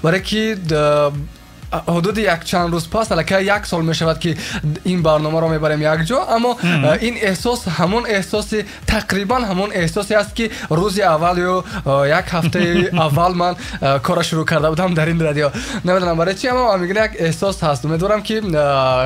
Барое ки ҳудуди якчанд рӯз пас аллакай як сол мешавад, ки ин барномаро мебарем якҷо, аммо ин эҳсос ҳамон эҳсоси, тақрибан ҳамон эҳсосе аст, ки рӯзи аввал ё як ҳафтаи аввал ман корро шурӯъ карда будам дар ин радио. Намедонам барои чи, аммо мегӯям, як эҳсос ҳаст. Умедворам, ки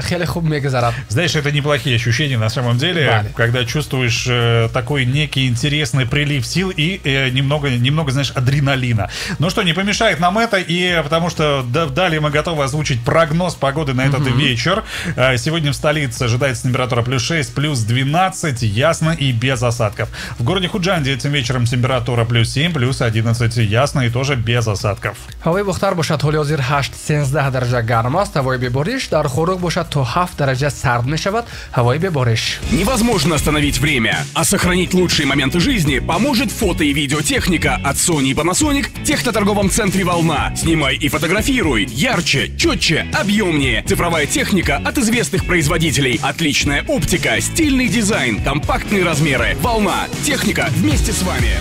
хеле хуб мегузарад. Знаешь, это неплохие ощущения на самом деле, когда чувствуешь такой некий интересный прилив сил и немного, немного, знаешь, адреналина. Ну что, не помешает нам это, и потому что далее мы готовы озвучить прогноз погоды на этот вечер. Сегодня в столице ожидается температура плюс 6, плюс 12, ясно и без осадков. В городе Худжанде этим вечером температура плюс 7, плюс 11, ясно и тоже без осадков. Ҳавои Бохтар бошад, ҳоли ҳозир 8-13 дараҷа гарм аст, ҳавои бебориш. Дар Хоруғ бошад, то 7 дараҷа сард мешавад, ҳавои бебориш. Невозможно остановить время, а сохранить лучшие моменты жизни поможет фото и видеотехника от Sony и Panasonic в техноторговом центре «Волна». Снимай и фотографируй ярче, четче, объемнее. Цифровая техника от известных производителей. Отличная оптика, стильный дизайн, компактные размеры. «Волна». Техника вместе с вами.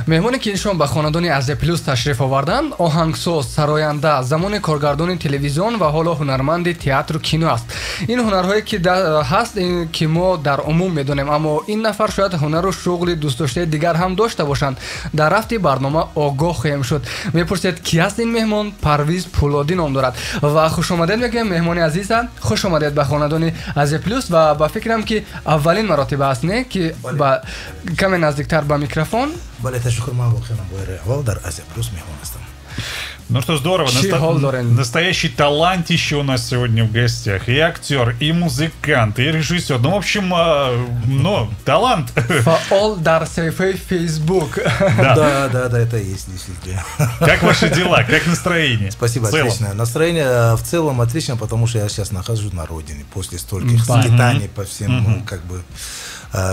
Меҳмоне, ки ин шом ба хонадони Азия Плюс ташриф оварданд, оҳангсоз, сароянда, замоне коргардони телевизион ва ҳоло ҳунарманди театру кино аст. Ин ҳунарҳое, ки ҳаст, ки мо дар умум медонем, аммо ин нафар шояд ҳунару шуғли дӯстдоштаи дигар ҳам дошта бошанд. Дар рафти барнома огоҳ хоҳем шуд. Мепурсед, ки аст ин меҳмон? Парвиз Пулодӣ ном дорад ва хушомадед мегӯем, меҳмони азиза, хуш омадед ба хонадони Азия Плюс. Ва ба фикрам, ки аввалин маротиба аст, не, ки ба каме наздиктар ба микрофон. Бале, ташаккур. Ман воқеан бори аввал дар Азия Плюс меҳмон ҳастам. Ну что, здорово. Настоящий талантище у нас сегодня в гостях. И актер, и музыкант, и режиссер. Ну, в общем, ну, талант. Фаъол дар саҳифаи Фейсбук. Да, это есть, действительно. Как ваши дела? Как настроение? Спасибо, отлично. Настроение в целом отлично, потому что я сейчас нахожусь на родине. После стольких скитаний по всем, как бы,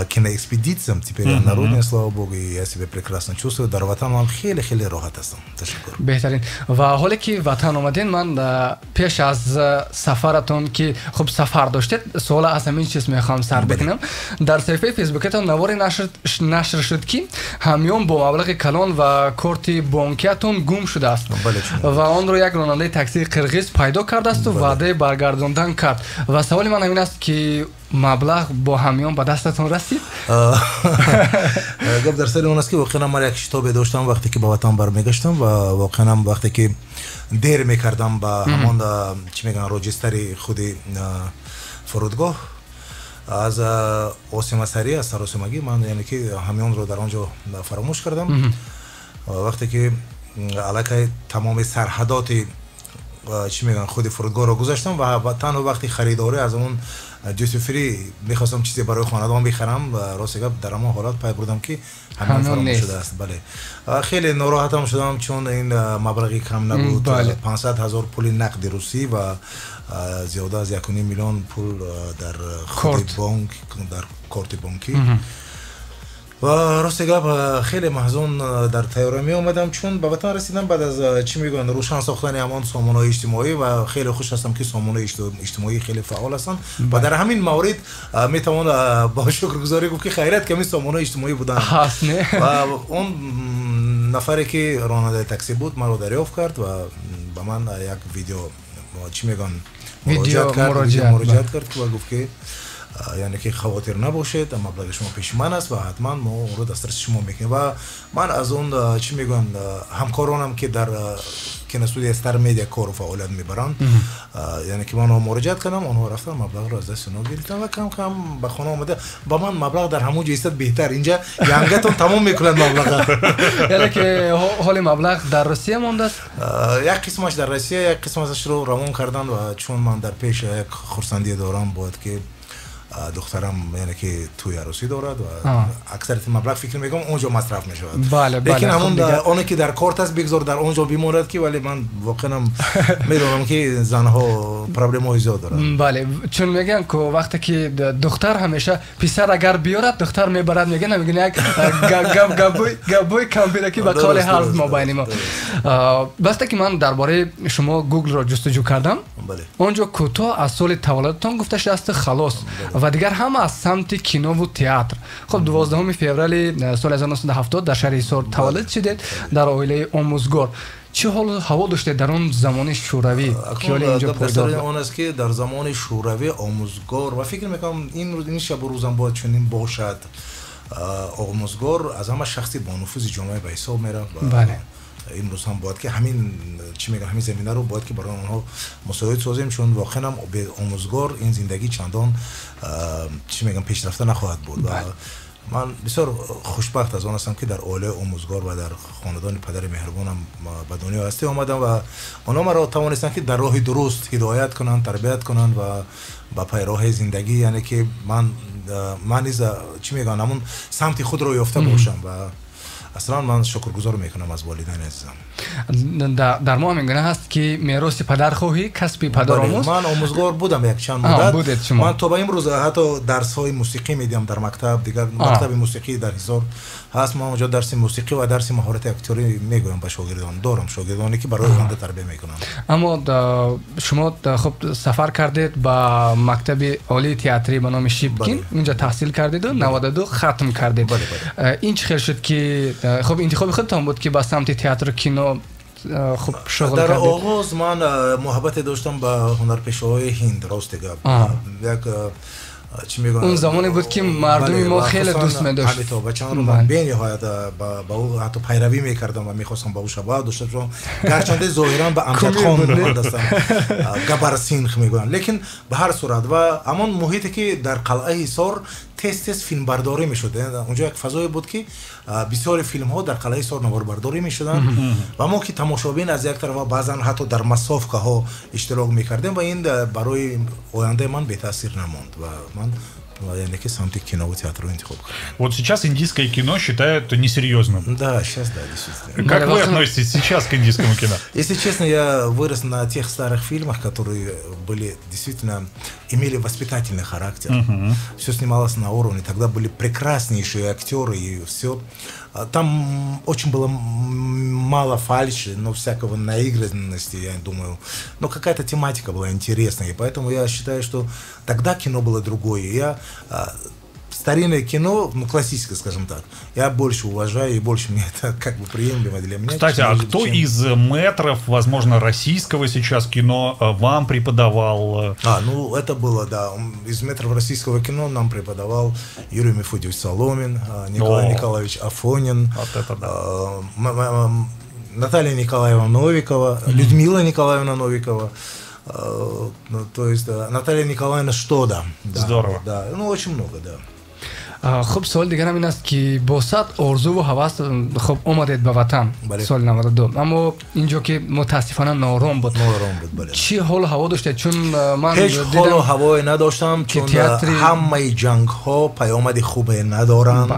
киноэкспедициям. Теперь я на родине, слава богу, и я себя прекрасно чувствую. Дар ватанам хеле хеле роҳат ҳастам. Ташаккур. Беҳтарин. Ва ҳоле ки ватан омадин, ман пеш аз сафаратон, ки хуб сафар доштед, суола аз ҳамин чиз мехоҳам сар бикунам. Дар саҳифаи Фейсбукатон наворе нашр шуд, ки ҳамён бо маблағи калон ва корти бонкиатон гум шудааст ва онро як ронандаи таксии қирғиз пайдо кардаасту ваъдаи баргардондан кард. Ва саволи ман ҳамин аст, ки маблағ бо ҳамён ба дастатон расид? Гап дар сари он аст, ки воқеан ман як шитобе доштам, вақте ки ба ватан бармегаштам, ва воқеан вақте ки дер мекардам ба ҳамон, чӣ мегӯянд, регистратури худи фурудгоҳ, аз осимасарӣ, аз саросимагӣ ман, яъне ки, ҳамёнро дар он ҷо фаромӯш кардам. Вақте ки аллакай тамоми сарҳадоти, чӣ мегӯянд, худи фурудгоҳро гузаштам ва танҳо вақти харидорӣ аз он duty free мехостам чизе барои хонадон бихарам, рости гап, дар ҳамон ҳолат пай бурдам, ки ҳамён фаромӯш шудааст. Бале, хеле нороҳатам шудам, чун ин маблағи кам набуд: 500 000 пули нақди русӣ ва зиёда аз 1,5 миллион пул дар худи бонк, дар корти бонкӣ. Ва рости гап, хеле маҳзун дар тайёра меомадам, чун ба ватан расидам баъд аз, чӣ мегӯянд, рӯшан сохтани ҳамон сомонаҳои иҷтимоӣ. Ва хеле хуш ҳастам, ки сомонаҳои иҷтимоӣ хеле фаъол ҳастанд ва дар ҳамин маврид метавон бо шукргузорӣ гуфт, ки хайрият, ки ҳамин сомонаҳои иҷтимоӣ буданд. Ва он нафаре, ки ронандаи таксӣ буд, маро дарёфт кард ва ба ман як видео, чӣ мегӯянд, муроҷиат кард ва гуфт, ки яъне ки хавотир набошед, маблағи шумо пеши ман аст ва ҳатман мо онро дастраси шумо мекунем. Ва ман аз он, чӣ мегӯянд, ҳамкоронам, ки дар киностудия Стар Медиа кору фаъолият мебаранд, яъне ки ман онҳо муроҷиат кардам, онҳо рафтан, маблағро аз дасти онҳо гирифтан ва кам кам ба хона омада, ба ман маблағ дар ҳамон ҷо истад беҳтар, инҷа янгатон тамом мекунад маблаға. Яъне ки ҳоли маблағ дар Русия мондааст? Як қисмаш дар Россия, як қисмашро равон карданд. Ва чун ман дар пеш як хурсандие дорам, бояд ки духтарам, яъне ки тӯи арӯсӣ дорад ва аксарияти маблағ, фикр мекунам, он ҷо масраф мешавад. Лекин ҳамон оне ки дар корт аст, бигзор дар он ҷо бимонад, ки вале ман воқеан медонам, ки занҳо проблемаҳои зиёд доранд. Бале, чун мегӯянд ку, вақте ки духтар ҳамеша, писар агар биёрад, духтар мебарад, мегӯянд. Мегӯянд, як гапбои кампираки ба қавли ҳаст мобайни мо. Вақте ки ман дар бораи шумо Гуглро ҷустуҷӯ кардам, он ҷо кӯтоҳ аз соли таваллудатон гуфта шудааст, халос. Ва дигар ҳама аз самти кинову театр. Хуб, 12 феврали соли 1970 дар шаҳри Ҳисор таваллуд шудед, дар оилаи омӯзгор. Чӣ ҳолу ҳаво доштед дар он замони шӯравӣ? Он аст, ки дар замони шӯравӣ омӯзгор, ва фикр мекунам, ин шабу рӯзам бояд чунин бошад, омӯзгор аз ҳама шахси бонуфузи ҷомеа ба ҳисоб мерафт. Имрӯз ҳам бояд ки ҳамин, чӣ мегӯям, ҳамин заминаро бояд ки барои онҳо мусоид созем, чун воқеан ҳам бе омӯзгор ин зиндагӣ чандон, чӣ мегӯям, пешрафта нахоҳад буд. Ман бисёр хушбахт аз он ҳастам, ки дар оилаи омӯзгор ва дар хонадони падари меҳрубонам ба дунё ҳастӣ омадам ва онҳо маро тавонистанд, ки дар роҳи дуруст ҳидоят кунанд, тарбият кунанд ва ба пайроҳи зиндагӣ, яъне ки ман низ, чӣ мегӯям, ҳамун самти худро ёфта бошам. Ва аслан ман шукргузор мекунам аз волидайни азизам. Дар мо ҳамин гуна ҳаст, ки мероси падар хоҳӣ, касби падар омӯз. Ман омӯзгор будам якчанд муддат. Ман то ба имрӯз ҳатто дарсҳои мусиқӣ медиҳам дар мактаб. Дигар мактаби мусиқӣ дар Ҳисор ҳаст, ман онҷо дарси мусиқӣ ва дарси маҳорати актёрӣ мегӯям ба шогирдон. Дорам шогирдоне, ки барои оянда тарбия мекунам. Аммо шумо, хуб, сафар кардед ба мактаби олии театрӣ ба номи Шипкин, унҷо таҳсил кардеду 92 хатм кардед. Ин чӣ хел шуд, ки, хуб, интихоби худтон буд, ки ба самти театру кино, хуб, шуғл кардед? Дар оғоз ман муҳаббате доштам ба ҳунарпешаҳои ҳинд, рости гап, як, чӣ мегӯям, он замоне буд, ки мардуми мо хеле дӯст медошт. Амитоб Баччанро ман бениҳоят ба ӯ ҳатто пайравӣ мекардам ва мехостам ба ӯ шабоҳат дошта бошам, гарчанде зоҳиран ба Амҷад Хон монанд ҳастам, Габар Синх мегӯянд, лекин ба ҳар сурат ва ҳамон муҳите, ки дар қалъаи Ҳисор тез тез филмбардорӣ мешуд, онҷо як фазое буд, ки бисёри филмҳо дар қалъаи Ҳисор наворбардорӣ мешуданд ва мо, ки тамошобин аз як тараф, баъзан ҳатто дар массовкаҳо иштирок мекардем, ва ин барои ояндаи ман бетаъсир намонд ва ман, яъне ки, самти кино ва театрро интихоб кардам. Вот сейчас индийское кино считают несерьезным. Да, сейчас да, действительно. Как вы относитесь сейчас к индийскому кино? Если честно, я вырос на тех старых фильмах, которые были действительно, имели воспитательный характер. Все снималось на уровне. Тогда были прекраснейшие актеры и все. Там очень было мало фальши, но всякого наигранности, я думаю. Но какая-то тематика была интересная, и поэтому я считаю, что тогда кино было другое. Я старинное кино, ну, классическое, скажем так, я больше уважаю, и больше мне это как бы приемлемо для меня. Кстати, а кто из мэтров, возможно, российского сейчас кино вам преподавал? А, ну, это было, да. Из мэтров российского кино нам преподавал Юрий Мефодьевич Соломин, Николай Николаевич Афонин. Вот это да. Наталья Николаевна Новикова, Людмила Николаевна Новикова. Ну, то есть Наталья Николаевна Штода. Да. Здорово. Да, ну, очень много, да. Хуб, суоли дигарам ин аст, ки бо сад орзуву ҳавас, хуб, омадед ба ватан соли 92, аммо инҷо ки мутаассифона ноором буд. Ноором буд, бале. Чӣ ҳолу ҳаво доштед? Чун ман ҳеҷ ҳолу ҳавое надоштам, чун ҳамаи ҷангҳо паёмади хубе надоранд.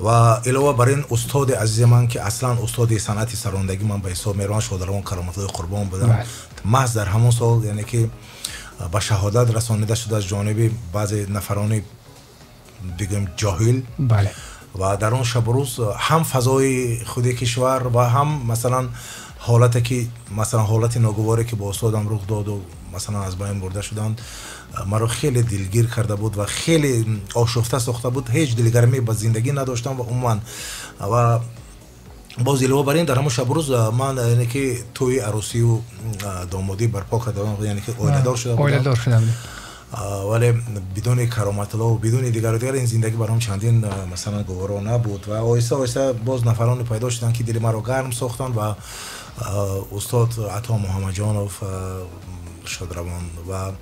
Ва илова бар ин, устоди азизи ман, ки аслан устоди санъати сарондагӣ ман ба ҳисоб мераванд, шодаравон Кароматуллои Қурбон буданд, маҳз дар ҳамон сол, яъне ки, ба шаҳодат расонида шуда аз ҷониби баъзе нафарони, бигӯем, ҷоҳил. Ва дар он шабу рӯз ҳам фазои худи кишвар ва ҳам, масалан, ҳолате ки, масалан, ҳолати ногуворе, ки бо устодам рух доду, масалан, аз байн бурда шуданд, маро хеле дилгир карда буд ва хеле ошуфта сохта буд. Ҳеҷ дилгармӣ ба зиндагӣ надоштам ва умуман. Ва боз илова бар ин, дар ҳамон шабу рӯз ман, яъне ки, тӯи арӯсию домодӣ барпо кардам, яъне ки оиладор шуда будам. Оиладор шуда. Вале бидуни Кароматулло, бидуни дигару дигар ин зиндагӣ баром чандин, масалан, гуворо набуд. Ва оҳиста оҳиста боз нафароне пайдо шуданд, ки дили маро гарм сохтанд, ва устод Ато Муҳаммадҷонов шодравон ва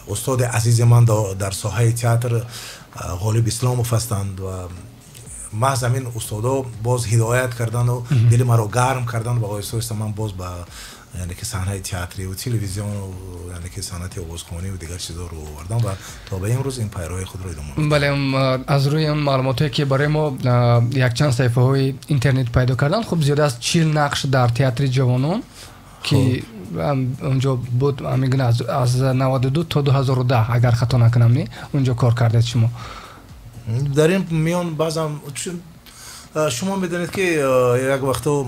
устоди азизи ман дар соҳаи театр Ғолиб Исломов ҳастанд. Ва маҳз ҳамин устодо боз ҳидоят карданду дили маро гарм карданд ва оҳиста оҳиста ман боз ба, яъне ки, саҳнаи театрию телевизиону, яъне ки, санъати овозхонию дигар чизо рӯ овардам ва то ба имрӯз ин пайроҳи худро идома. Бале, аз рӯи он маълумотое, ки барои мо якчанд саҳифаҳои интернет пайдо карданд, хуб, зиёда аз 40 нақш дар театри ҷавонон, ки онҷо буд, мегӯна, аз 92 то 2010, агар хато накунам, не, онҷо кор кардед шумо? Дар ин миён баъзан Шумо медонед, ки як вақто,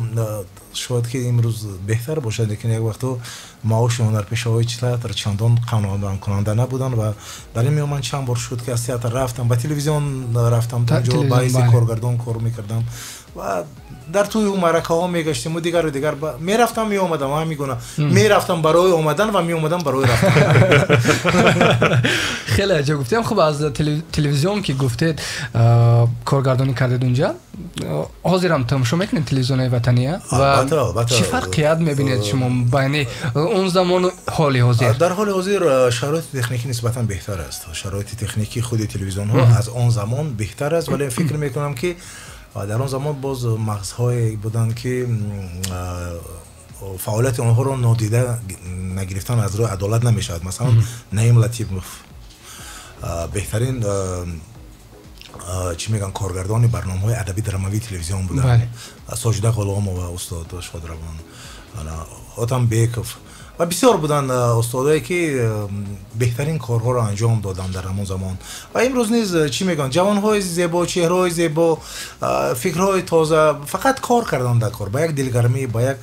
шояд ки имрӯз беҳтар бошад, лекин як вақто маоши ҳунарпешаҳои театр чандон қаноаткунанда набуданд ва дар ин миён ман чанд бор шуд, ки аз театр рафтам, ба телевизион рафтам, онҷо ба ҳайси коргардон кор мекардам ва дар тӯи маъракаҳо мегаштему дигару дигар, мерафтам, меомадам, ҳамин гуна мерафтам барои омадан ва меомадам барои рафтан. Хеле аҷиб гуфтем. Хуб, аз телевизион ки гуфтед, коргардонӣ кардед унҷа, ҳозирам тамошо мекунед телевизиони ватания ва чӣ фарқият мебинед шумо байни он замону ҳоли ҳозир? Дар ҳоли ҳозир шароити техникӣ нисбатан беҳтар аст. Шароити техникии худи телевизионҳо аз он замон беҳтар аст, вале фикр мекунам, ки дар он замон боз мағзҳое буданд, ки фаъолияти онҳоро нодида нагирифтан аз рӯи адолат намешавад. Масалан, Наим Латипов беҳтарин, чӣ мегӯянд, коргардони барномаҳои адабӣ драмавии телевизион буданд, Соҷида Ғуломова, устод шодравон Отамбеков ва бисёр буданд устодое, ки беҳтарин корҳоро анҷом доданд дар ҳамон замон. Ва имрӯз низ, чӣ мегӯянд, ҷавонҳои зебо, чеҳраҳои зебо, фикрҳои тоза, фақат кор кардан дар кор ба як дилгармӣ, ба як,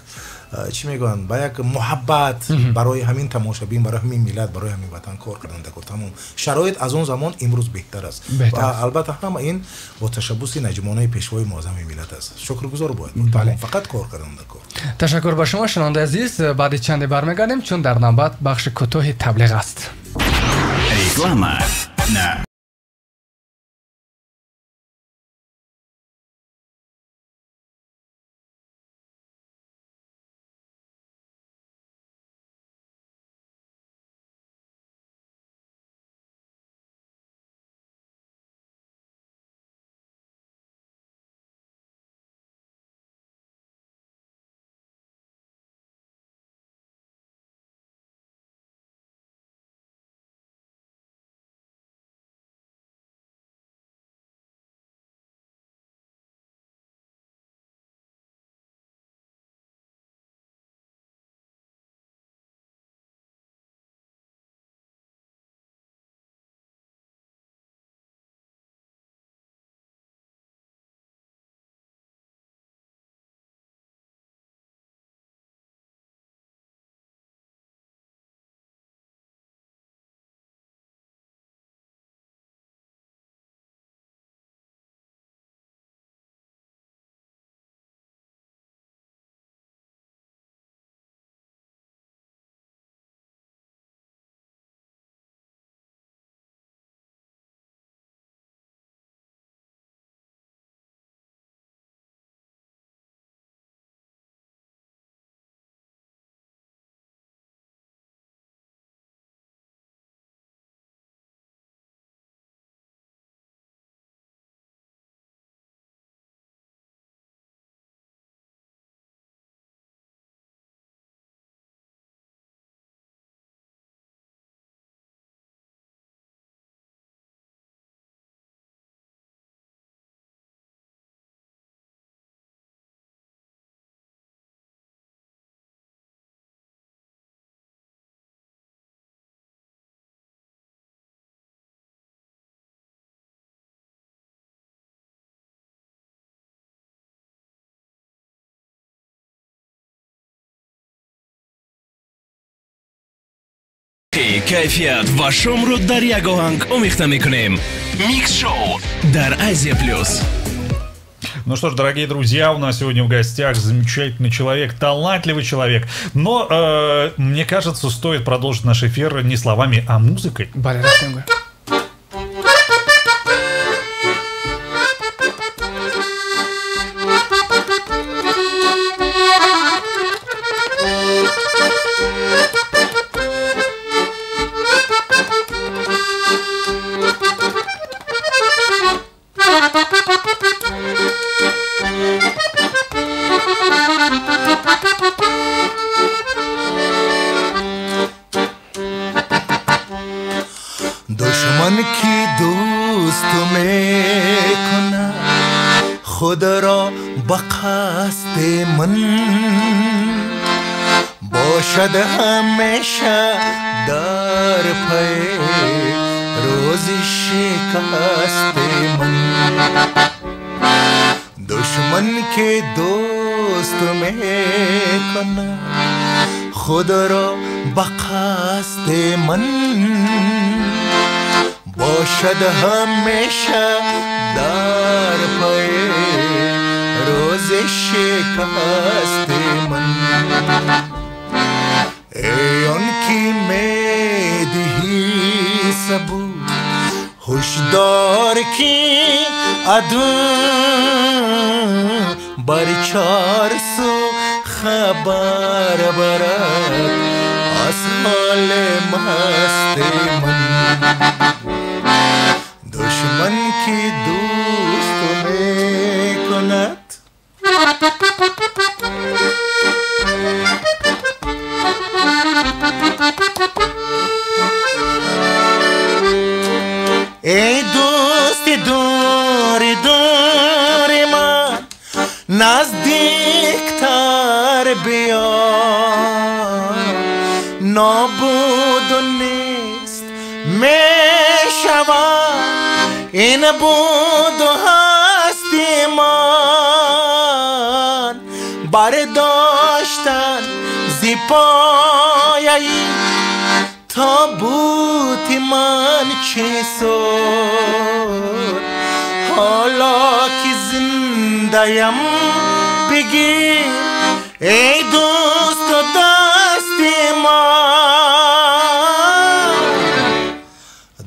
чӣ мегӯянд, ба як муҳаббат барои ҳамин тамошобин, барои ҳамин миллат, барои ҳамин ватан кор кардан дар кор. Тамом, шароит аз он замон имрӯз беҳтар аст ва албатта ҳама ин бо ташаббуси наҷмонаи пешвои муаззами миллат аст. Шукргузор бояд буд, фақат кор кардан дар кор. Ташаккур ба шумо, шунавандаи азиз. Баъди чанде бармегардем, чун дар навбат бахши кӯтоҳи таблиғ аст. Реклама на Кайфият ва шомро дар як оҳанг омехта мекунем. Микс Шоу дар Азия Плюс. Ну что ж, дорогие друзья, у нас сегодня в гостях замечательный человек, талантливый человек. Но, мне кажется, стоит продолжить наш эфир не словами, а музыкой. Душман ки дӯст мекунад худро ба қасди ман, бошад ҳамеша дар пай рӯзи шикасти ман. दुश्मन के दोस्त में खुद रो बखास्ते मन बोशद हमेशा दार पे रोज़े शिकस्ते मन ए उनकी मेदही सबू होशदार की अदू बरचार सो खबर बरत असहाल मस्ते मन दुश्मन की दोस्त में कुनत ए दोस्त दूर दूर मां नजदीक तार बिया नाबूद नेस्त में शवा इन बूद हस्ती मान बरदाश्तन जिपाई ताबूत मन चे सोद हाला की जिंदायम बिगी ए दोस्त दस्ती मान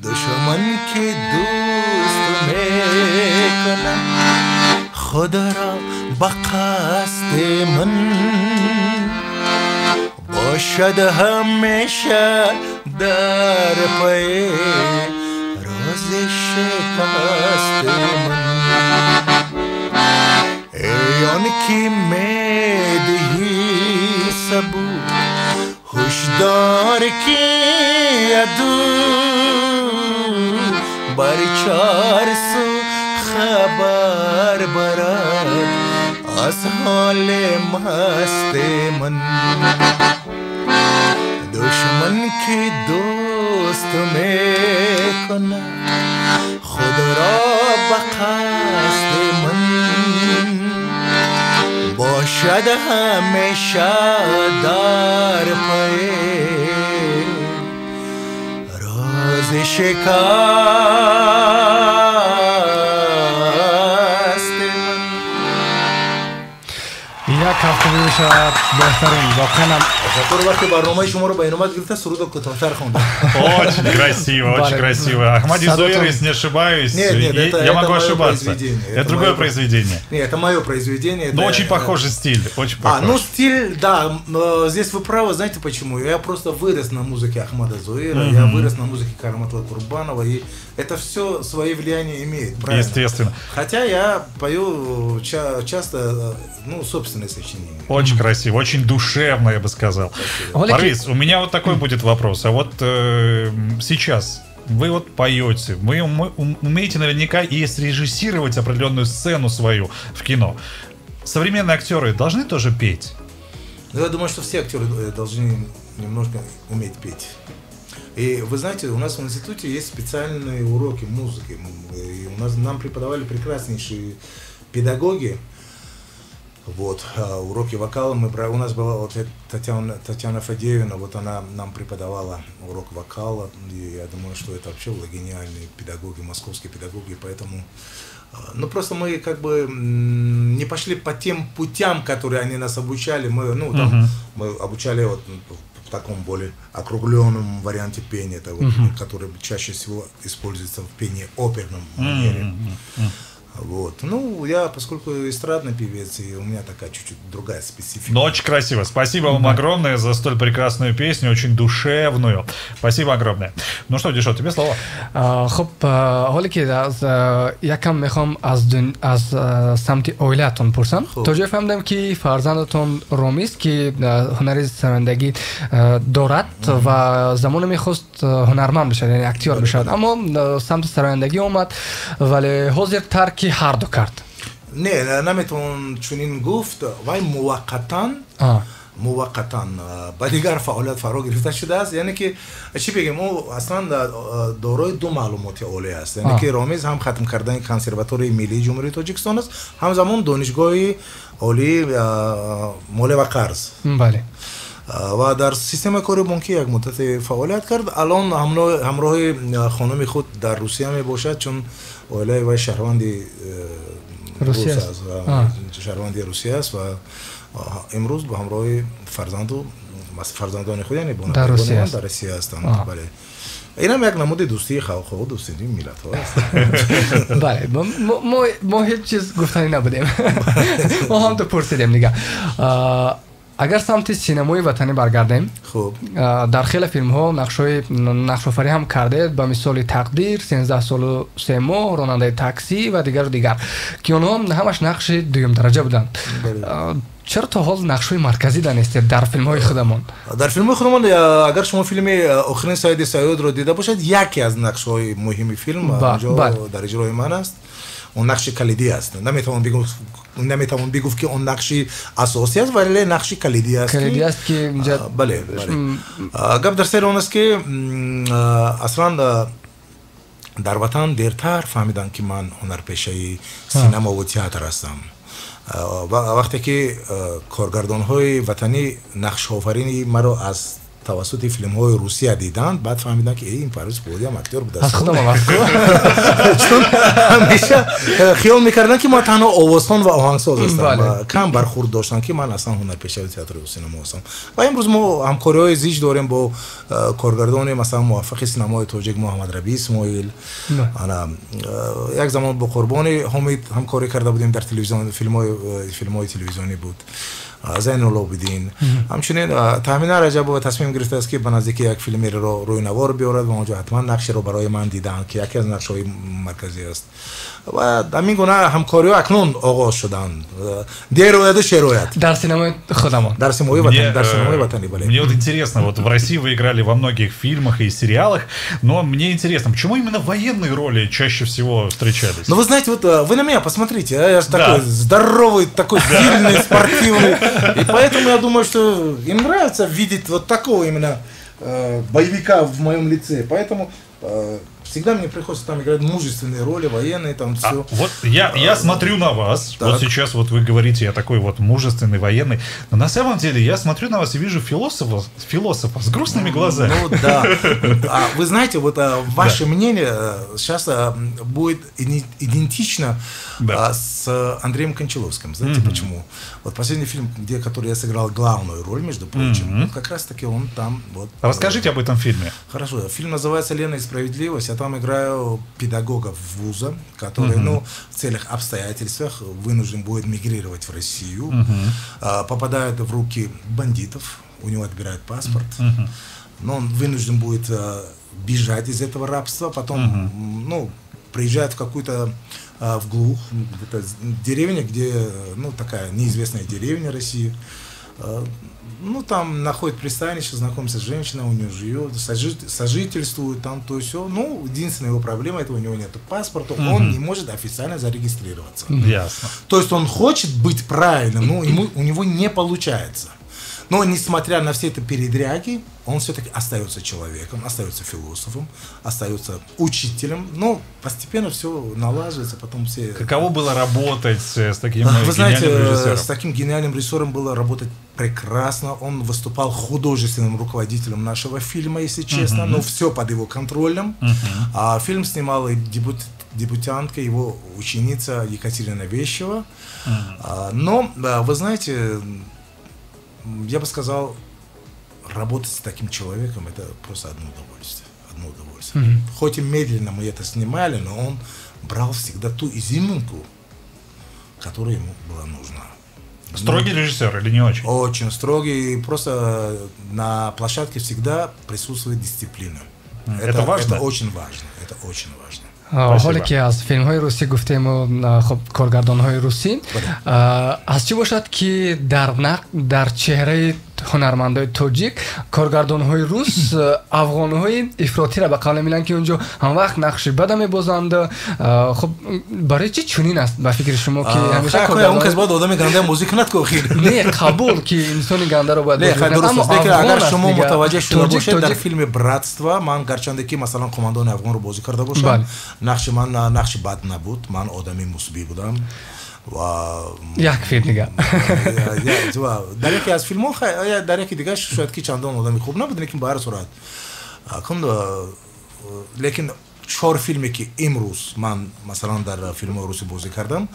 दुश्मन के दोस्त में कना खुद रा बखास्ते मन बोशद हमेशा दर पे रोज़े शिकस्ते मन ए उनकी मेदही सबू होशदार की अदू बरचार सो खबर बरत असहाल मस्ते मन दुश्मन के दोस्त में कुना खुद रा बखास्ते मन बोशद हमेशा दार पे रोज़ शिकस्ते मन як ҳафта мешавад беҳтарин воқеан. Ташаккур, вақте барномаи шуморо ба иномат гирифта сурудро кӯтоҳтар хондам. Очень красиво, очень красиво. Ахмади Зоир, если не ошибаюсь. Нет, нет, это, я могу это ошибаться. Это другое произведение. Нет, это мое произведение. Но очень похожий стиль, очень похож. Ну стиль, да, здесь вы правы, знаете почему? Я просто вырос на музыке Ахмада Зоира, я вырос на музыке Караматла Курбанова, и это все свои влияние имеет, правильно? Естественно. Хотя я пою часто, ну, собственные сочинения. Очень красиво, очень душевно, я бы сказал. Парвиз, у меня вот такой будет вопрос. А вот сейчас вы вот поете, вы умеете наверняка и срежиссировать определенную сцену свою в кино. Современные актеры должны тоже петь? Ну, я думаю, что все актеры должны немножко уметь петь. И вы знаете, у нас в институте есть специальные уроки музыки. И у нас, нам преподавали прекраснейшие педагоги. Вот, уроки вокала мы брали. У нас была вот Татьяна Фадеевна, вот она нам преподавала урок вокала. И я думаю, что это вообще были гениальные педагоги, московские педагоги, поэтому... Ну, просто мы как бы не пошли по тем путям, которые они нас обучали. Мы, ну, там, мы обучали вот в таком более округленном варианте пения, это вот, который чаще всего используется в пении оперном манере. Вот. Ну, я, поскольку эстрадный певец, и у меня такая чуть-чуть другая специфика. Но очень красиво. Спасибо вам огромное за столь прекрасную песню, очень душевную. Спасибо огромное. Ну что, Дишот, тебе слово. Хуб, ҳоле ки аз якам мехоҳам аз самти оилаатон пурсам. То ҷое фаҳмидам, ки фарзандатон Ромист, ки ҳунари сарояндагӣ дорад ва замоне мехост ҳунарманд бишавад, яъне актёр бишавад, аммо самти сарояндагӣ омад, вале ҳозир тарки ҳар ду кард. Не, наметавон чунин гуфт. Вай муваққатан Муваққатан ба дигар фаъолият фаро гирифта шудааст. Яъне ки чӣ бигем, ӯ аслан дорои ду маълумоти олӣ аст. Яъне ки Ромиз ҳам хатм кардани консерваторияи миллии Ҷумҳурии Тоҷикистон аст, ҳамзамон донишгоҳи олии молия ва қарз. Бале. Ва дар системаи кори бонкӣ як муддате фаъолият кард. Алон ҳамроҳи хонуми худ дар Русия мебошад, чун оилаи вай шаҳрванди Русия аст. Шаҳрванди Русия аст ва имрӯз бо ҳамроҳи фарзанду фарзандони худ, яъне дар Русия дар Русия ҳастанд. Бале. Инам як намуди дӯстии халқҳо, дӯстии миллатҳо аст. Бале, мо ҳеҷ чиз гуфтанӣ набудем. Мо ҳам то пурсидем дига. Агар самти синамои ватанӣ баргардем, хуб, дар хеле филмҳо нақшҳои нақшофарӣ ҳам кардед, ба мисоли Тақдир, 13 солу 3 моҳ, Ронандаи таксӣ ва дигару дигар, ки онҳо ҳамаш нақши дуюмдараҷа буданд. Чаро то ҳол нақшҳои марказӣ данистед дар филмҳои худамон? Дар филмҳои худамон, агар шумо филми охирин Саиди Саёдро дида бошед, яке аз нақшҳои муҳими филм онҷо дар иҷрои ман аст. Он нақши калидӣ аст. Наметавон бигуфт, ки он нақши асосӣ аст, вале нақши калидӣ аст. Калидӣ аст, ки бале, бале. Гап дар сари он аст, ки аслан дар ватан дертар фаҳмиданд, ки ман ҳунарпешаи синамову театр ҳастам. Вақте ки коргардонҳои ватанӣ нақшофарини маро аз тавассути филмҳои Русия диданд, баъд фаҳмиданд, ки ин Парвиз Пулодиам актёр будааст. Аз худам аст. Чун ҳамеша хиёл мекарданд, ки ман танҳо овозхон ва оҳангсоз ҳастам. Кам бархурд доштанд, ки ман аслан ҳунарпешаи театру синамо ҳастам. Ва имрӯз мо ҳамкориҳои зич дорем бо коргардони, масалан, муваффақи синамои тоҷик Муҳаммад Рабӣ Исмоил. Як замон бо Қурбони Ҳомид ҳамкорӣ карда будем дар телевизион, филмҳои телевизионӣ буд. Зайнулобидин. Ҳамчунин Таҳмина Раҷабова тасмим гирифтааст, ки ба наздики як филмеро рӯи навор биёрад ва онҷо ҳатман нақшеро барои ман диданд, ки яке аз нақшҳои марказӣ аст. Ва ҳамин гуна ҳамкориҳо акнун оғоз шуданд. Дер ояду шер ояд. Дар синамои худамон. Дар синамои ватанӣ, дар синамои ватанӣ, бале. Мне вот интересно, вот в России вы играли во многих фильмах и сериалах, но мне интересно, почему именно военные роли чаще всего встречались? Ну, вы знаете, вот вы на меня посмотрите, а? Я же такой здоровый, такой сильный, спортивный. И поэтому я думаю, что им нравится видеть вот такого именно боевика в моем лице. Поэтому всегда мне приходится там играть мужественные роли, военные, там все. Вот я смотрю на вас, так. Вот сейчас вот вы говорите, я такой вот мужественный военный, но на самом деле я смотрю на вас и вижу философа с грустными глазами. Ну да. Вы знаете, вот ваше мнение сейчас будет идентично с Андреем Кончаловским. Знаете почему? Вот последний фильм, где, который я сыграл главную роль, между прочим, вот как раз-таки он там. Вот, расскажите об этом фильме. Хорошо. Фильм называется «Лена и справедливость». Я там играю педагога вуза, который, ну, в целях обстоятельствах вынужден будет мигрировать в Россию, попадает в руки бандитов, у него отбирают паспорт, но он вынужден будет бежать из этого рабства, потом, ну, приезжает в какую-то в глух, где-то деревня, где, ну, такая неизвестная деревня России. Ну, там находит пристанище, знакомится с женщиной, у нее живет, сожительствует там, то все. Ну, единственная его проблема, это у него нет паспорта, он не может официально зарегистрироваться. Ясно. То есть он хочет быть правильным, но у него не получается. Но, несмотря на все это передряги, он все-таки остается человеком, остается философом, остается учителем. Но постепенно все налаживается, потом все... Каково было работать с таким Вы знаете, гениальным режиссером? С таким гениальным режиссером было работать прекрасно. Он выступал художественным руководителем нашего фильма, если честно, но все под его контролем. А фильм снимала и дебютантка, его ученица Екатерина Вещева. Но, вы знаете, я бы сказал, работать с таким человеком — это просто одно удовольствие. Одно удовольствие. Хоть и медленно мы это снимали, но он брал всегда ту изюминку, которая ему была нужна. Строгий режиссер или не очень? Очень строгий. Просто на площадке всегда присутствует дисциплина. Это важно? Это очень важно. Это очень важно. Ҳоле ки аз филмҳои русӣ гуфтему, хуб, коргардонҳои русӣ, аз чӣ бошад, ки дар чеҳраи ҳунармандои тоҷик, коргардонҳои рус афғонҳои ифротиро ба қавле меланд, ки онҷо ҳамвақт нақши бада мебозанд. Хуб, барои чӣ чунин аст ба фикри шумо, ки ҳамеша он кас бояд одами ганда бозӣ кунад ку охир? Не, қабул, ки инсони гандаро бояд бозӣ кунад, аммо агар шумо мутаваҷҷеҳ шуда бошед, дар филми «Братство» ман гарчанде ки масалан қумандони афғонро бозӣ карда бошам, нақши ман нақши бад набуд, ман одами мусбӣ будам. Як филм дига. Дар яке аз филмҳо, дар яке дигар шояд ки чандон одами хуб набуд, лекин ба ҳар сурат лекин чор филме ки имрӯз ман масалан дар филмҳои русӣ бозӣ кардам,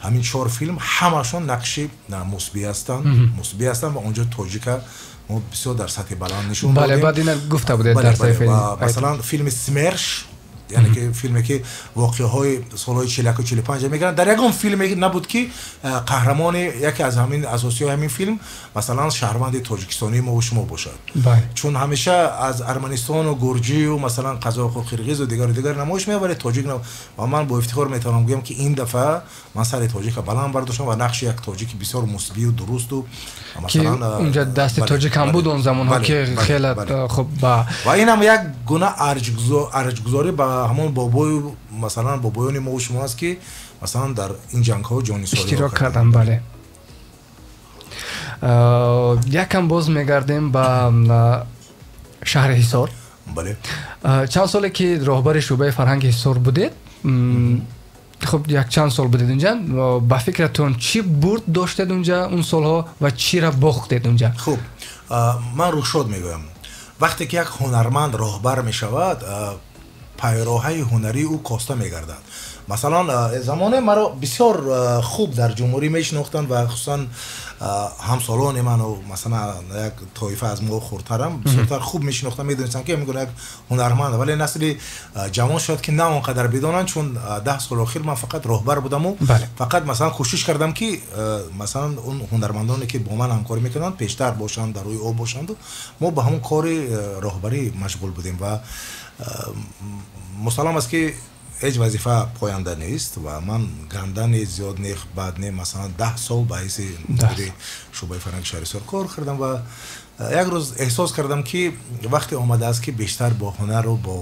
ҳамин чор филм ҳамашон нақши мусбӣ ҳастанд, мусбӣ ҳастанд ва онҷо тоҷика мо бисёр дар сатҳи баланд нишон додем. Бале, баъд ина гуфта будед дар саҳифаи. Масалан, филми «Смерш», яъне ки филме ки воқеаҳои солҳои 41-45 мегиранд, дар ягон филме набуд, ки қаҳрамони яке аз ҳамин асосиҳои ҳамин филм масалан шаҳрванди тоҷикистонии мо шумо бошад, чун ҳамеша аз Арманистону Гурҷию масалан қазоқу қирғизу дигару дигар намоиш меоваред, тоҷик. Ва ман бо ифтихор метавонам гӯям, ки ин дафъа ман сари тоҷика баланд бардоштам ва нақши як тоҷики бисёр мусбию дурусту унҷа дасти тоҷик ҳам буд он замонҳо, ки хеле хуб. Ва инам як гуна арҷгузорӣ ба ҳамон бобою масалан бобоёни мо шумо аст, ки масалан дар ин ҷангҳо ҷонисорӣ иштирок карданд. Бале, якам боз мегардем ба шаҳри Ҳисор. Бале. Чанд соле ки роҳбари шӯъбаи фарҳанги Ҳисор будед, хуб, якчанд сол будед унҷа, ба фикратон чӣ бурд доштед унҷа он солҳо ва чиро бохтед унҷа? Хуб, ман рӯшод мегӯям, вақте ки як ҳунарманд роҳбар мешавад, пайроҳаи ҳунарии ӯ коста мегардад. Масалан, замоне маро бисёр хуб дар ҷумҳурӣ мешинохтанд ва хусусан ҳамсолони ману масалан як тоифа аз мо хурдтарам бисёртар хуб мешинохтанд, медонистанд, ки мегӯянд як ҳунарманд, вале насли ҷавон шояд ки на он қадар бидонанд, чун 10 сол охир ман фақат роҳбар будаму фақат масалан кӯшиш кардам, ки масалан он ҳунармандоне ки бо ман ҳамкорӣ мекунанд, пештар бошанд, дар рӯи об бошанду мо ба ҳамон кори роҳбарӣ машғул будем. Ва мусаллам аст, ки ҳеҷ вазифа поянда нест ва ман ганда не, зиёд не, бад не, масалан 10 сол ба ҳайси мудири шӯъбаи фарҳанги шаҳри Ҳисор кор кардам ва як рӯз эҳсос кардам, ки вақте омадааст, ки бештар бо ҳунару бо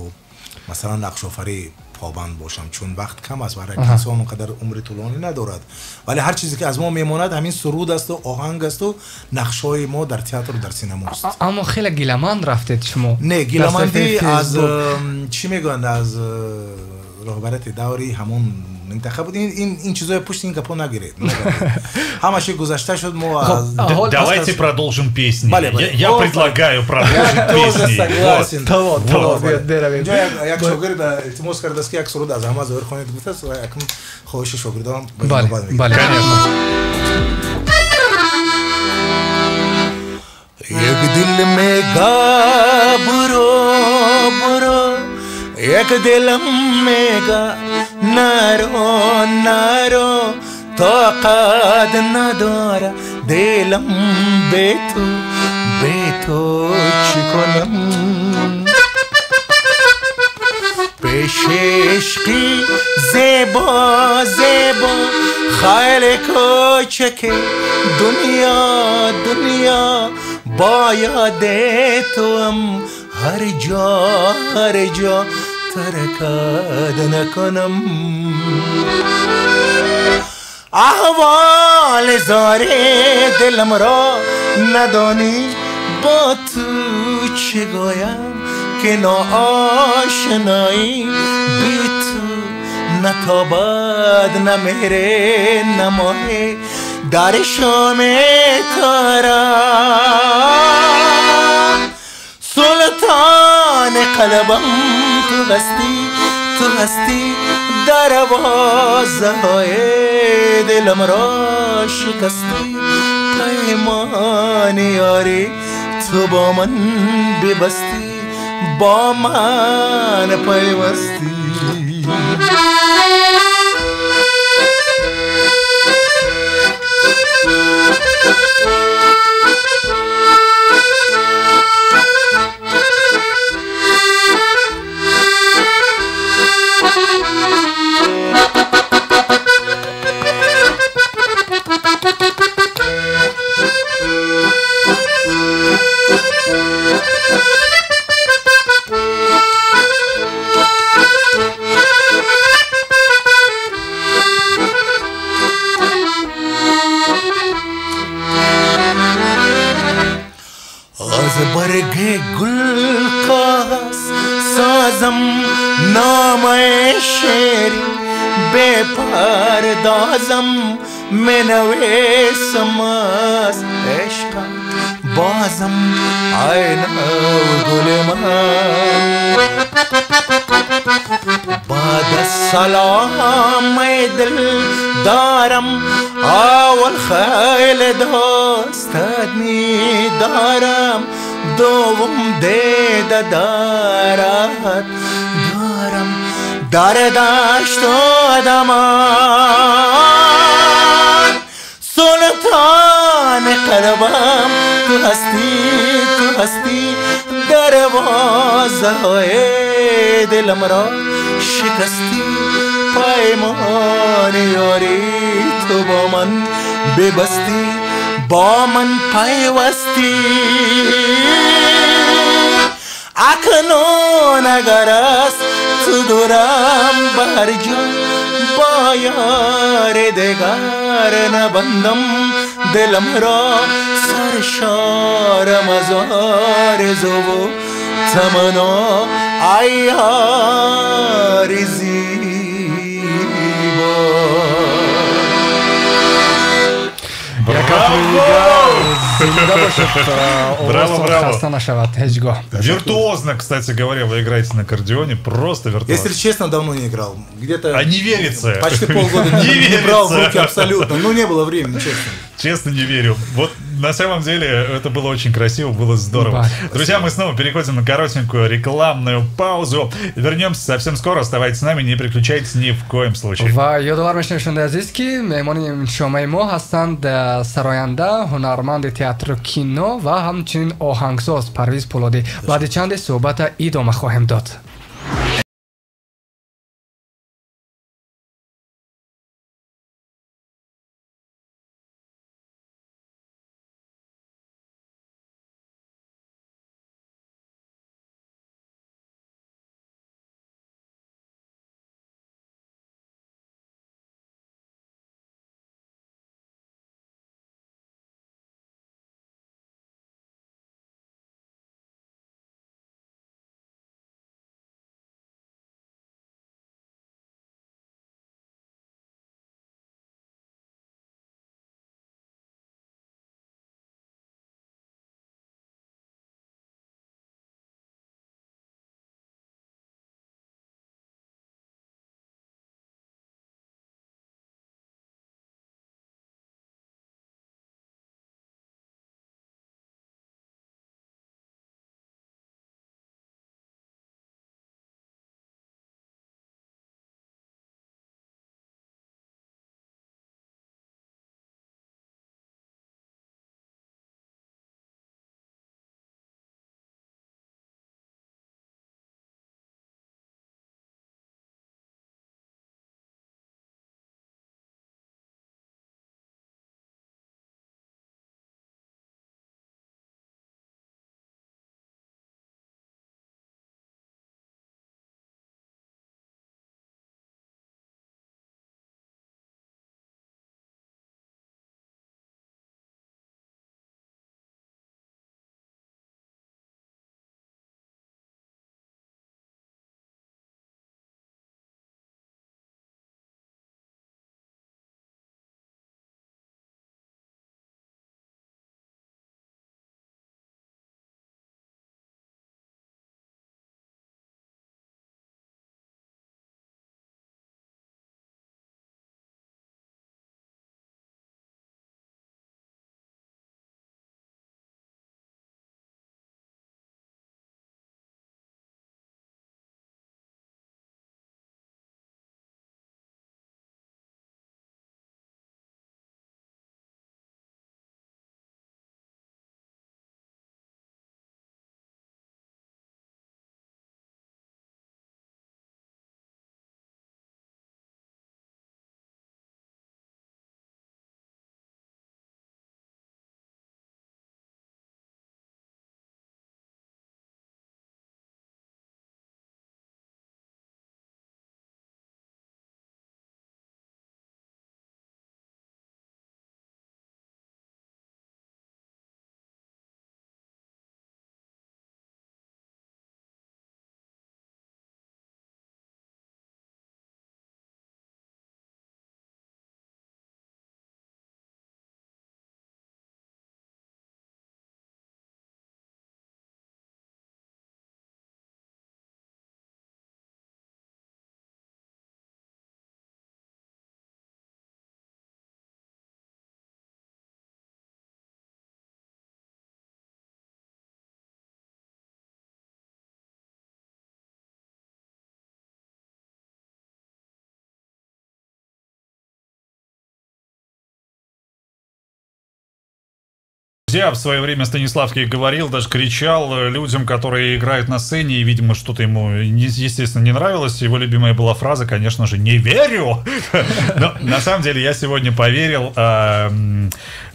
масалан нақшофарӣ побанд бошам, чун вақт кам аст ва ҳар як инсон он қадар умри тӯлонӣ надорад, вале ҳар чизе ки аз мо мемонад, ҳамин суруд асту оҳанг асту нақшҳои мо дар театру дар синамост. Аммо хеле гиламанд рафтед шумо. Не, гиламандӣ аз чӣ мегӯянд, аз роҳбарияти даври ҳамон минтақа буд. Ин чизои пушти ин гапо нагиред, ҳамаши гузашта шуд. Мо Давайте продолжим песни. Я предлагаю продолжить песни. Согласен. Як шогирд илтимос кардааст, ки як суруд аз Аҳмад Зоҳир хонед, гуфтааст. Акнун хоҳиши шогирдонам. Конечно. Як дил мега буро буро, як дилам мега наро наро, тоқат надора дилам бе ту, бе ту чӣ кунам? Пеши ишқи зебо зебо хеле кӯчаке дунё дунё, бо ёди туам ҳар ҷо ҳар ҷо таркад накунам. Аҳволи зори дилам ро надонӣ, бо ту чӣ гӯям, ки ноошноӣ би ту натобад, намере намоҳе дар шоми тора. Султони қалбам ту ҳастӣ, ту ҳастӣ, дарвозаҳои дилам ро шикастӣ, паймони ёрӣ ту бо ман бибастӣ, бо ман пайвастӣ. बरगे गुल कागज साजम नामे शेरी बेपरदाजम менавесам аз ишқат бозам айна гули ман. Баъд аз салом эй дилдорам, аввал хеле дӯстат медорам, дуввум дида дорад дорам дар дашту даман. Султони қалбам ту ҳастӣ, ту ҳастӣ, дарвозаҳои дилам ро шикастӣ, паймони ёрӣ ту бо ман бибастӣ, бо ман пайвастӣ. Акнун агар аз ту дурам ба ҳар ҷо, бо ёри дигар набандам дилам ро, саршорам аз орзуву таманно, ай ёри зебо. Браво, браво. Виртуозно, кстати говоря, вы играете на аккордеоне, просто виртуозно. Если честно, давно не играл. Где-то а не верится. Почти полгода не брал в руки абсолютно. Ну, не было времени, честно. Честно, не верю. Вот на самом деле это было очень красиво, было здорово. Друзья, мы снова переходим на коротенькую рекламную паузу. Вернемся совсем скоро. Оставайтесь с нами, не переключайтесь ни в коем случае. Ва ёдовар мешавем, шунавандаи азиз, ки меҳмони шомаи мо ҳастанд сароянда, ҳунарманди театру кино ва ҳамчунин оҳангсоз Парвиз Пулодӣ. Баъди чанде суҳбата идома хоҳем дод. В свое время Станиславский говорил, даже кричал людям, которые играют на сцене, и, видимо, что-то ему, естественно, не нравилось. Его любимая была фраза, конечно же, «Не верю!» Но на самом деле я сегодня поверил,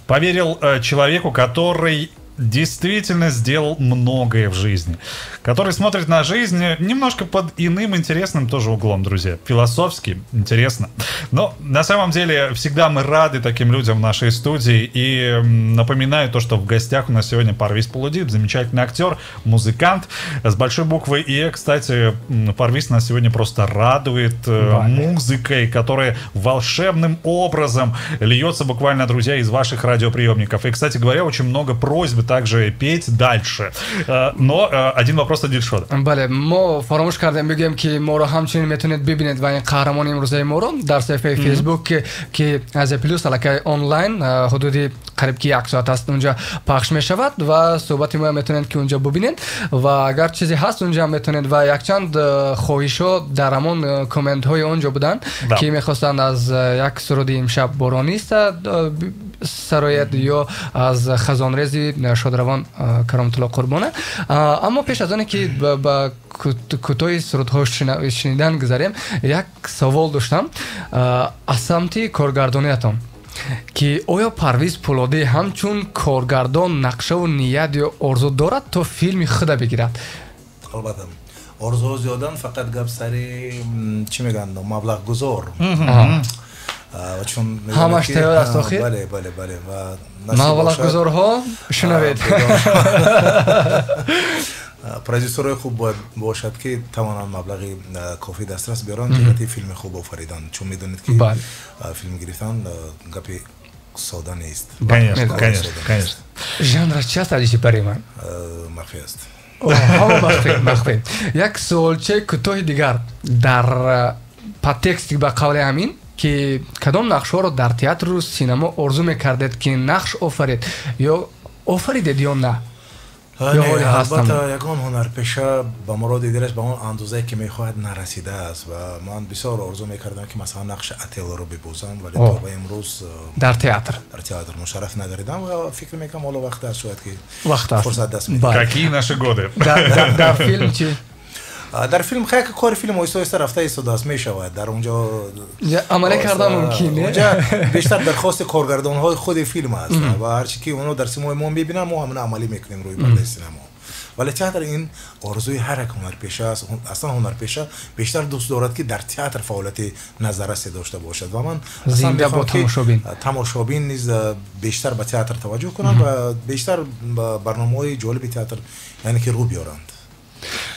поверил человеку, который действительно сделал многое в жизни, который смотрит на жизнь немножко под иным интересным тоже углом, друзья. Философски интересно. Но на самом деле всегда мы рады таким людям в нашей студии. И напоминаю то, что в гостях у нас сегодня Парвиз Пулуди, замечательный актер, музыкант с большой буквы И. Кстати, Парвиз нас сегодня просто радует музыкой, которая волшебным образом льется буквально, друзья, из ваших радиоприемников. И, кстати говоря, очень много просьб также петь дальше. Но один вопрос от Дилшода. Бале, мо фаромӯш кардем бигӯем, ки моро ҳамчунин метавонед бибинед ва ин қаҳрамони имрӯзаи моро дар саҳифаи Фейсбук, ки Азия Плюс аллакай онлайн ҳудуди қариб ки як соат аст унҷа пахш мешавад ва суҳбати моро метавонед ки унҷа бубинед ва агар чизе ҳаст унҷа метавонед ва якчанд хоҳишҳо дар ҳамон комментҳои онҷо буданд, ки мехостанд аз як суруди имшаб боронист сарояд ё аз хазонрези шодравон Кароматулло Қурбона. Аммо пеш аз оне ки ба кӯтоҳи сурудҳо шунидан гузарем, як савол доштам аз самти коргардониятон, ки оё Парвиз Пулодӣ ҳамчун коргардон нақшаву ният ё орзу дорад то филми худа бигирад? Албатта, орзуҳо зиёданд, фақат гап сари чӣ мегӯянд, маблағгузор. Ҳамаш тайёр аст охир? Бале, бале, бале. Маблағгузорҳо шунавед. Продюсерҳои хуб бояд бошад, ки тавонанд маблағи кофӣ дастрас биёранд ҷиҳати филми хуб офаридан, чун медонед, ки филм гирифтан гапи сода нест. Конечно, конечно, конечно. Жанраш чи аст, Алиши Парима? Махфӣ аст. Ҳама махфӣ, махфӣ. Як суолчаи кӯтоҳи дигар дар подтексти ба қавли ҳамин, ки кадом нақшҳоро дар театру синамо орзу мекардед, ки нақш офаред ё офаридед ё на? Албатта, ягон ҳунарпеша ба муроди дилаш ба он андозае, ки мехоҳад, нарасидааст ва ман бисёр орзу мекардам, ки масалан нақши Отеллоро бибозам, вале то ба имрӯз дар театр дар театр мушарраф нагардидам ва фикр мекунам, ҳоло вақт аст, шояд ки вақт аст, фурсат даст медиҳад. Какие наши годы. Дар филм чи? Дар филм хеле кори филм оҳиста оҳиста рафта истодааст, мешавад дар онҷо амалӣ кардан мумкин не? Онҷа бештар дархости коргардонҳои худи филм аст ва ҳарчи ки онҳо дар симои мо мебинанд, мо ҳамина амалӣ мекунем рӯи пардаи синамо. Вале театр ин орзуи ҳар як ҳунарпеша аст. Аслан ҳунарпеша бештар дӯст дорад, ки дар театр фаъолияти назаррасе дошта бошад ва ман зинда бо тамошобин. Тамошобин низ бештар ба театр таваҷҷӯҳ кунанд ва бештар ба барномаҳои ҷолиби театр, яъне ки рӯ биёранд.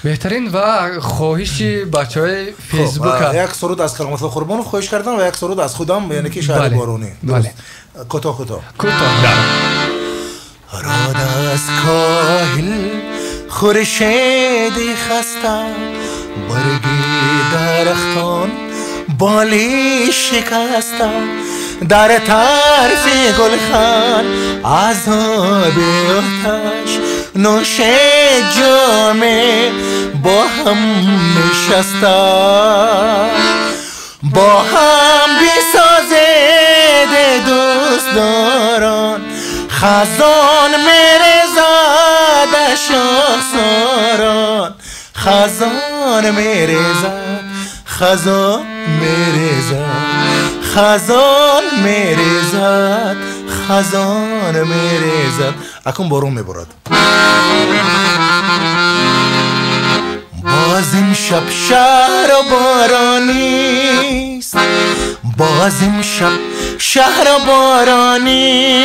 Беҳтарин ва хоҳиши бачаҳои Фейсбук. Як суруд аз Кароматулло Қурбонов хоҳиш кардам ва як суруд аз худам, яъне ки шаҳри боронӣ. Кӯтоҳ, кӯтоҳ. Кӯтоҳ. Род аз коҳил хуршеди хаста, барги дарахтон боли шикаста, дар тарфи гулхан азоби оташ нӯше ҷоме бо ҳам нишаста. Бо ҳам бисозед, дӯстдорон, хазон мерезад шохсорон, хазон мерезад, хазон мерезад, хазон мерезад, хазон мерезад. Акун борон меборад. Боз имшаб шаҳру боронист, боз имшаб шаҳру боронист,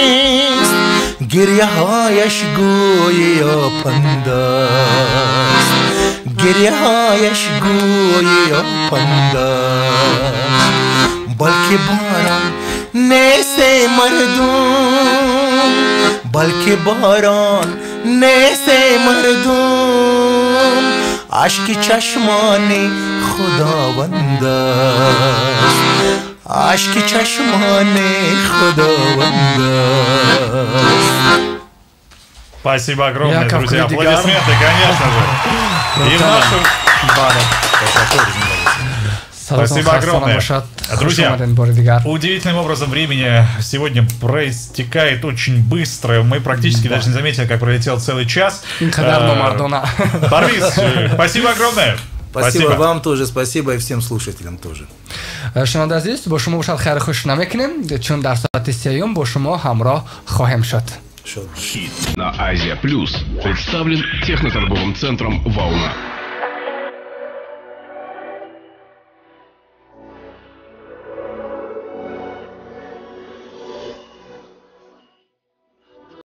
гиряҳояш гӯйи пандаст, гиряҳояш гӯйи пандаст. Балки борон нест, мардум, балки борон нест, мардум, ашки чашмони Худованд аст, ашки чашмони Худованд аст. Спасибо огромное, друзья. Аплодисменты, конечно же. И в нашу. Спасибо огромное. Друзья, удивительным образом времени сегодня проистекает очень быстро. Мы практически даже не заметили, как пролетел целый час. Парвиз, спасибо огромное. Спасибо вам тоже, спасибо и всем слушателям тоже. Шунавандаи азиз, бо шумо бошад хайру хуш намекунем, чун дар соати сеюм бо шумо ҳамроҳ хоҳем шуд. Хит на Азия Плюс представлен техноторговым центром «Волна».